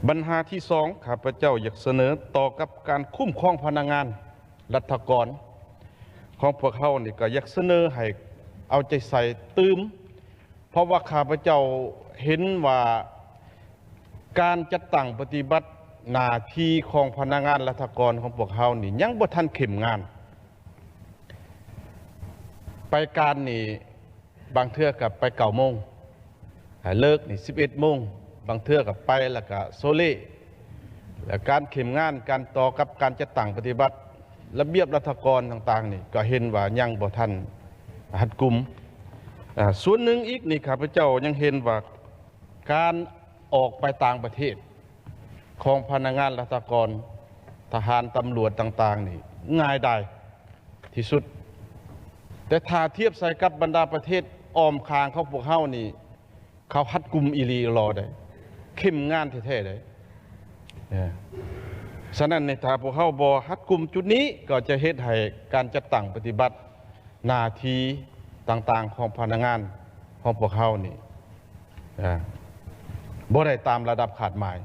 ບັນຫາທີສອງ ຂ້າພະເຈົ້າຢາກສະເໜີຕໍ່ກັບການຄຸ້ມຄອງພະນັກງານລັດຖະກອນຂອງພວກເຮົານີ້ ກໍຢາກສະເໜີໃຫ້ເອົາໃຈໃສ່ຕື່ມ ເພາະວ່າຂ້າພະເຈົ້າເຫັນວ່າການຈັດຕັ້ງປະຕິບັດໜ້າທີ່ຂອງພະນັກງານລັດຖະກອນຂອງພວກເຮົານີ້ຍັງບໍ່ທັນເຂັ້ມງານ. ໄປການນີ້ ບາງເທື່ອກໍໄປເກົ້າໂມງ ເລີກນີ້ສິບເອັດໂມງ, ບາງເທື່ອກໍໄປແລ້ວກໍໂຊເລ ແລະ ການເຂັ້ມງານ ການຕໍ່ກັບການຈັດຕັ້ງປະຕິບັດລະບຽບລັດຖະກອນຕ່າງໆນີ້ ກໍເຫັນວ່າຍັງບໍ່ທັນຮັດກຸມ. ອາ ສ່ວນໜຶ່ງອີກນີ້ ຂ້າພະເຈົ້າຍັງເຫັນວ່າການອອກໄປຕ່າງປະເທດຂອງພະນັກງານລັດຖະກອນ, ທະຫານ, ຕຳຫຼວດຕ່າງໆນີ້ ງ່າຍດາຍ ທີ່ສຸດ. ແຕ່ຖ້າທຽບໃສ່ກັບບັນດາປະເທດອ້ອມຂ້າງຂອງພວກເຮົານີ້ ເຂົາຮັດກຸມອີ່ຫຼີຫຼໍ່ໃດ໋, ເຂັ້ມງານແທ້ໆໃດ໋. ເອີ ສະນັ້ນນີ້ ຖ້າພວກເຮົາບໍ່ຮັດກຸມຈຸດນີ້ ກໍຈະເຮັດໃຫ້ການຈັດຕັ້ງປະຕິບັດໜ້າທີ່ຕ່າງໆຂອງພະນັກງານຂອງພວກເຮົານີ້ ເອີ ບໍ່ໄດ້ຕາມລະດັບຄາດໝາຍ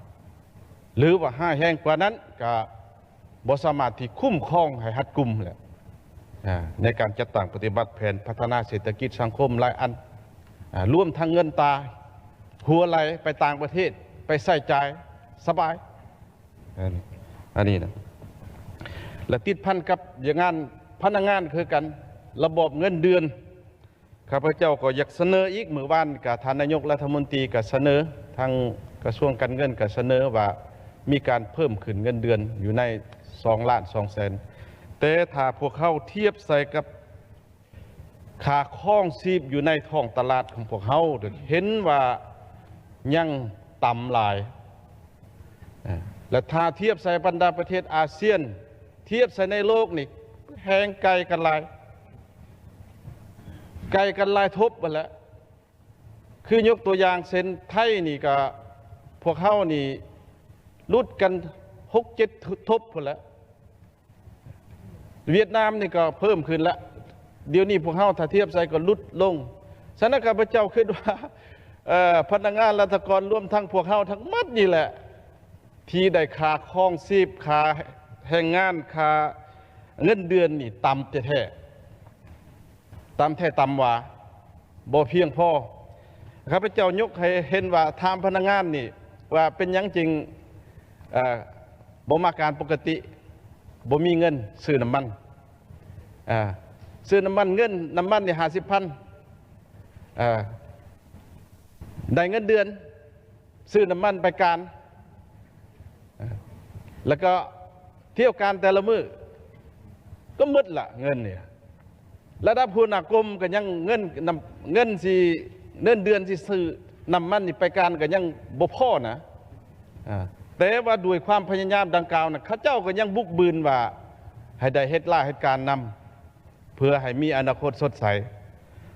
ຫຼືວ່າຮ້າຍແຮງກວ່ານັ້ນ ກໍ ບໍ່ສາມາດທີ່ຄຸ້ມຄອງໃຫ້ຮັດກຸມແຫຼະ ອາ ໃນການຈັດຕັ້ງປະຕິບັດແຜນພັດທະນາເສດຖະກິດສັງຄົມຫຼາຍອັນ ອາ ລວມທັງເງິນຕາຮົ່ວໄຫຼໄປຕ່າງປະເທດ ໄປໃຊ້ຈ່າຍສະບາຍ ອັນນີ້ນະ ແລະ ຕິດພັນກັບວຽກງານພະນັກງານຄືກັນ ລະບອບເງິນເດືອນ ຂ້າພະເຈົ້າກໍຢາກສະເໜີອີກ, ມື້ວານກະທ່ານນາຍົກລັດຖະມົນຕີກໍສະເໜີ, ທາງກະຊວງການເງິນກໍສະເໜີວ່າມີການເພີ່ມຂຶ້ນເງິນເດືອນຢູ່ໃນສອງລ້ານສອງແສນ, ແຕ່ຖ້າພວກເຮົາທຽບໃສ່ກັບຄ່າຄອງຊີບຢູ່ໃນທ້ອງຕະຫຼາດຂອງພວກເຮົາ ເຫັນວ່າຍັງຕ່ຳຫຼາຍ. ເອີ ແລະ ຖ້າທຽບໃສ່ບັນດາປະເທດອາຊຽນ, ທຽບໃສ່ໃນໂລກນີ້ ແຮ່ງໄກກັນຫຼາຍ, ໄກກັນຫຼາຍທົບຫັ້ນແຫຼະ. ຄືຍົກຕົວຢ່າງເຊັ່ນ ໄທນີ້ກໍ ພວກເຮົານີ້ຫຼຸດກັນຫົກເຈັດທົບພຸ້ນແຫຼະ. ຫວຽດນາມນີ້ກໍເພີ່ມຂຶ້ນລະ, ດຽວນີ້ພວກເຮົາຖ້າທຽບໃສ່ກໍຫຼຸດລົງ. ສະນັ້ນ ຂ້າພະເຈົ້າຄິດວ່າ ເອີ ພະນັກງານລັດຖະກອນ ລວມທັງພວກເຮົາທັງໝົດນີ້ແຫຼະ ທີ່ໄດ້ຄ່າຄອງຊີບ, ຄ່າແຮງງານ, ຄ່າເງິນເດືອນນີ້ຕ່ຳແທ້ໆ, ຕ່ຳແທ້ຕ່ຳຫວາ, ບໍ່ພຽງພໍ. ຂ້າພະເຈົ້າຍົກໃຫ້ເຫັນວ່າ ຖາມພະນັກງານນີ້ວ່າ ເປັນຫຍັງຈຶ່ງ ເອີ ບໍ່ມາການປົກກະຕິ, ບໍ່ມີເງິນຊື້ນ້ຳມັນ, ອາ ຊື້ນ້ຳມັນ, ເງິນນ້ຳມັນນີ້ຫ້າສິບພັນ, ອາ ໄດ້ເງິນເດືອນ ຊື້ນ້ຳມັນໄປການ ແລ້ວກໍທ່ຽວການແຕ່ລະມື້ ກໍໝົດລະເງິນນີ້. ລະດັບຫົວໜ້າກົມກໍຍັງເງິນນຳ ເງິນຊິ ເງິນເດືອນຊິຊື້ນ້ຳມັນນີ້ໄປການກໍຍັງບໍ່ພໍນະ. ອາ ແຕ່ວ່າດ້ວຍຄວາມພະຍາຍາມດັ່ງກ່າວນະ ເຂົາເຈົ້າກໍຍັງບຸກບືນວ່າໃຫ້ໄດ້ເຮັດລາເຮັດການນຳ ເພື່ອໃຫ້ມີອະນາຄົດສົດໃສ.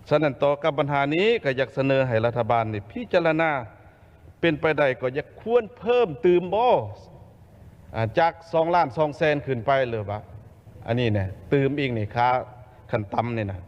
ສະນັ້ນ ຕໍ່ກັບບັນຫານີ້ ກໍຢາກສະເໜີໃຫ້ລັດຖະບານນີ້ພິຈາລະນາ, ເປັນໄປໄດ້ກໍຢາກຄວນເພີ່ມຕື່ມບໍ່ ອາ ຈາກສອງລ້ານສອງແສນຂຶ້ນໄປ ຫຼືວ່າ ອັນນີ້ແນ່ ຕື່ມອີກນີ້ ຄ່າຂັ້ນຕ່ຳນີ້ນະ